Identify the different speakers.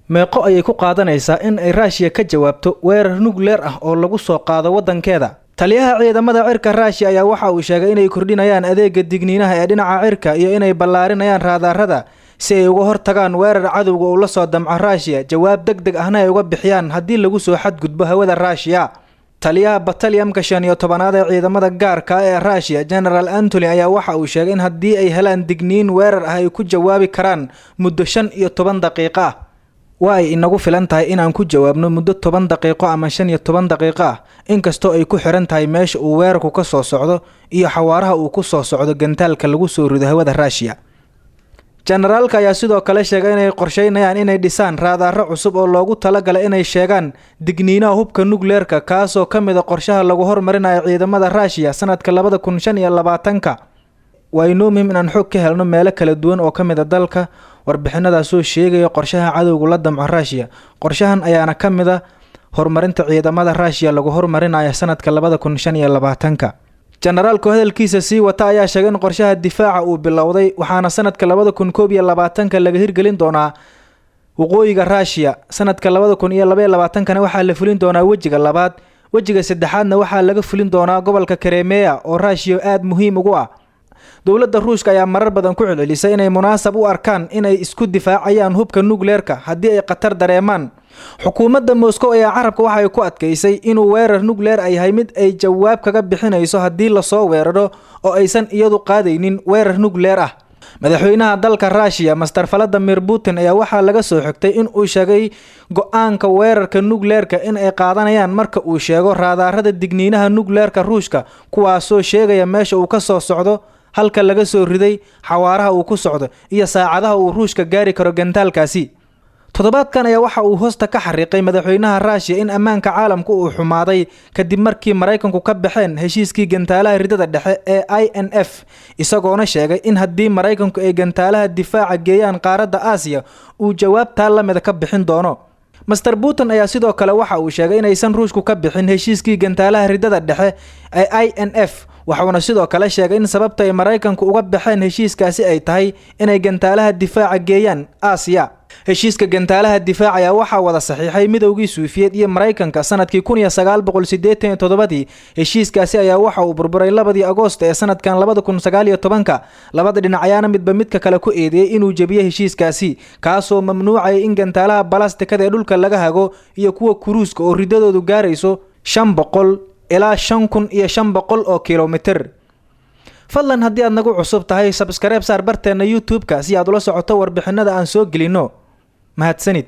Speaker 1: Meeqo ayay ku qaadanaysaa in ay Raashiya ka jawaabto weerar nukleer ah oo lagu soo qaado waddankeeda? Taliyaha ciidamada cirka Raashiya ayaa waxa uu sheegay inay kordhinayaan adeega digniinaha ee dhinaca cirka iyo inay ballaarinayaan raadaarada si ay uga hortagaan weerar cadowga uu la soo damco Raashiya, jawaab deg deg ahna ay uga bixiyaan haddii lagu soo xadgudbo hawada Raashiya. Taliyaha batalyamka 15aad ee ciidamada gaarka ah ee Raashiya, General Antony, ayaa waxa uu sheegay in haddii ay helaan digniin weerar ah ay ku jawaabi karaan muddo 15 daqiiqo ah. Waa ay inagu filan tahay inaan ku jawaabno muddo 10 daqiiqo ama 15 daqiiqo ah, inkastoo ay ku xiran tahay meesha uu weerarku ka soo socdo iyo xawaaraha uu ku soo socdo gantaalka lagu soo rido hawada Raashiya. Generaalka ayaa sidoo kale sheegay inay qorsheynayaan inay dhisaan raadaaro cusub oo loogu talagalay inay sheegaan digniinaha hubka nukleerka, kaasoo ka mid a qorshaha lagu hormarinayo ciidamada Raashiya sanadka 2025-ka. Waa inoo muhiim inaan xog ka helno meelo kala duwan oo ka mid a dalka warbixinadaasoo sheegaya qorshaha cadowgu la damco Raashiya. Qorshahan ayaana ka mid a horumarinta ciidamada Raashiya lagu horumarinayo sanadka 2025-ka. Generaalku hadalkiisa sii wata ayaa sheegay in qorshaha difaaca uu bilowday, waxaana sanadka 2021-ka laga hirgelin doonaa waqooyiga Raashiya. Sanadka 2022-kana waxaa la fulin doonaa wejiga labaad, wejiga saddexaadna waxaa laga fulin doonaa gobolka Kremeya oo Raashiya aada muhiim ugu ah. Dowladda Ruushka ayaa marar badan ku celcelisay inay munaasab u arkaan inay isku difaacayaan hubka nukleerka haddii ay khatar dareemaan. Xukuumadda Moscow ayaa carabka waxa ay ku adkaysay inuu weerar nukleer ay yahay mid ay jawaab kaga bixinayso haddii lasoo weeraro oo aysan iyadu qaadaynin weerar nukleer ah. Madaxweynaha dalka Raashiya, Master Vladimir Putin, ayaa waxaa laga soo xigtay in uu sheegay go-aanka weerarka nukleerka in ay qaadanayaan marka uu sheego raadaarada digniinaha nukleerka Ruushka, kuwaasoo sheegaya meesha uu ka soo socdo, halka laga soo riday, xawaaraha uu ku socdo iyo saacadaha uu Ruushka gaari karo gantaalkaasi. Toddobaadkan ayaa waxa uu hoosta ka xariiqay madaxweynaha Raashiya in ammaanka caalamku uu xumaaday kadib markii Maraykanku ka baxeen heshiiskii gantaalaha ridada dhexe ee INF, isagoona sheegay in haddii Maraykanku ay gantaalaha difaaca geeyaan qaaradda Aasiya uu jawaabtaa lamida ka bixin doono. Master Putin ayaa sidoo kale waxa uu sheegay inaysan Ruushku ka bixin heshiiskii gantaalaha ridada dhexe ee INF, waxuuna sidoo kale sheegay in sababta ay Maraykanku uga baxeen heshiiskaasi ay tahay inay gantaalaha difaaca geeyaan Aasiya. Heshiiska gantaalaha difaaca ayaa waxaa wada saxiixay Midowgii Suufiyeed iyo Maraykanka sanadkii 1987-dii. Heshiiskaasi ayaa waxa uu burburay 2-dii Agoost ee sanadkan 2019-ka. Labada dhinac ayaana midba midka kale ku eedeeyey inuu jebiyo heshiiskaasi, kaasoo mamnuucaya in gantaalaha balastikada ee dhulka laga hago iyo kuwa kuruuska oo ridadoodu gaarayso 500 ilaa 5500 oo kilomitir. Fadlan, haddii aad nagu cusub tahay, subscribe saar barteena YouTube-ka si aad ula socoto warbixinada aan soo gelinno. Mahadsanid.